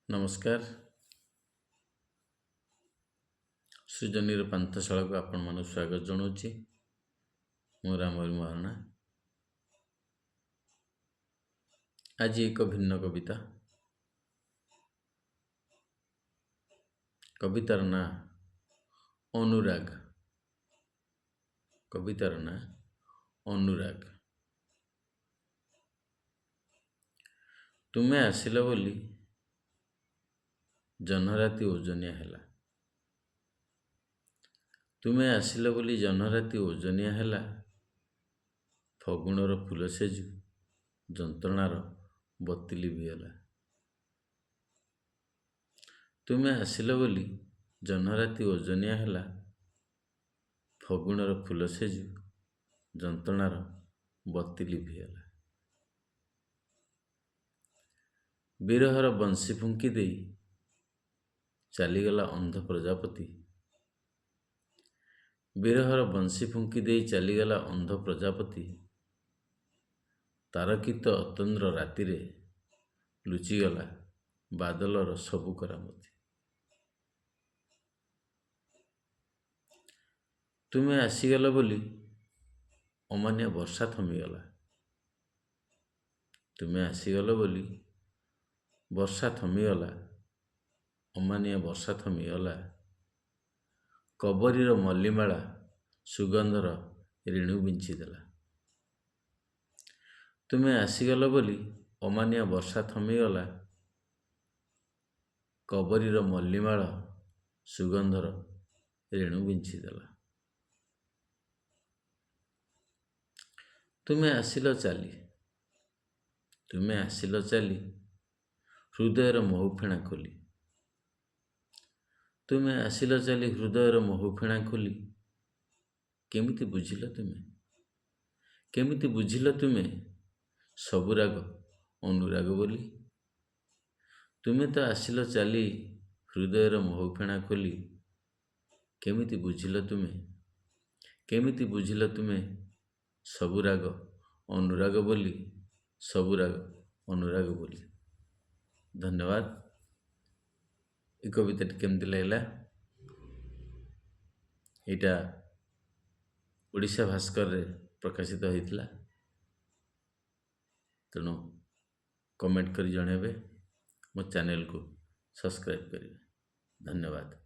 ନମସ୍କାର। ସୃଜନୀର ପାନ୍ଥଶାଳାକୁ ଆପଣମାନଙ୍କୁ ସ୍ୱାଗତ ଜଣାଉଛି। ମୁଁ ରାମହରି ମହାରଣା। ଆଜି ଏକ ଭିନ୍ନ କବିତା। କବିତାର ନାଁ ଅନୁରାଗ। କବିତାର ନାଁ ଅନୁରାଗ। ତୁମେ ଆସିଲ ବୋଲି ଜହ୍ନରାତି ଓଜନିଆ ହେଲା। ତୁମେ ଆସିଲ ବୋଲି ଜହ୍ନରାତି ଓଜନିଆ ହେଲା। ଫଗୁଣର ଫୁଲ ସେଜୁ ଯନ୍ତ୍ରଣାର ବତି ଲିଭିଗଲା। ତୁମେ ଆସିଲ ବୋଲି ଜହ୍ନରାତି ଓଜନିଆ ହେଲା। ଫଗୁଣର ଫୁଲ ସେଜୁ ଯନ୍ତ୍ରଣାର ବତି ଲିଭିଗଲା। ବିରହର ବଂଶୀ ଫୁଙ୍କି ଦେଇ ଚାଲିଗଲା ଅନ୍ଧ ପ୍ରଜାପତି। ବିରହର ବଂଶୀ ଫୁଙ୍କି ଦେଇ ଚାଲିଗଲା ଅନ୍ଧ ପ୍ରଜାପତି। ତାରକିତ ଅତନ୍ଦ୍ର ରାତିରେ ଲୁଚିଗଲା ବାଦଲର ସବୁ କରାମତି। ତୁମେ ଆସିଗଲ ବୋଲି ଅମାନିଆ ବର୍ଷା ଥମିଗଲା। ତୁମେ ଆସିଗଲ ବୋଲି ବର୍ଷା ଥମିଗଲା, ଅମାନିଆ ବର୍ଷା ଥମିଗଲା। କବରୀର ମଲ୍ଲିମାଳା ସୁଗନ୍ଧର ରେଣୁ ବିଞ୍ଚିଦେଲା। ତୁମେ ଆସିଗଲ ବୋଲି ଅମାନିଆ ବର୍ଷା ଥମିଗଲା। କବରୀର ମଲ୍ଲିମାଳ ସୁଗନ୍ଧର ରେଣୁ ବିଞ୍ଚିଦେଲା। ତୁମେ ଆସିଲ ଚାଲି, ତୁମେ ଆସିଲ ଚାଲି ହୃଦୟର ମହୁଫେଣା ଖୋଲି। ତୁମେ ଆସିଲ ଚାଲି ହୃଦୟର ମହୁଫେଣା ଖୋଲି। କେମିତି ବୁଝିଲ ତୁମେ, କେମିତି ବୁଝିଲ ତୁମେ ସବୁ ରାଗ ଅନୁରାଗ ବୋଲି। ତୁମେ ତ ଆସିଲ ଚାଲି ହୃଦୟର ମହୁଫେଣା ଖୋଲି। କେମିତି ବୁଝିଲ ତୁମେ, କେମିତି ବୁଝିଲ ତୁମେ ସବୁ ରାଗ ଅନୁରାଗ ବୋଲି, ସବୁ ରାଗ ଅନୁରାଗ ବୋଲି। ଧନ୍ୟବାଦ। ଏ କବିତାଟି କେମିତି ଲାଗିଲା? ଏଇଟା ଓଡ଼ିଶା ଭାସ୍କରରେ ପ୍ରକାଶିତ ହୋଇଥିଲା। ତେଣୁ କମେଣ୍ଟ କରି ଜଣାଇବେ, ମୋ ଚ୍ୟାନେଲକୁ ସବସ୍କ୍ରାଇବ୍ କରିବେ। ଧନ୍ୟବାଦ।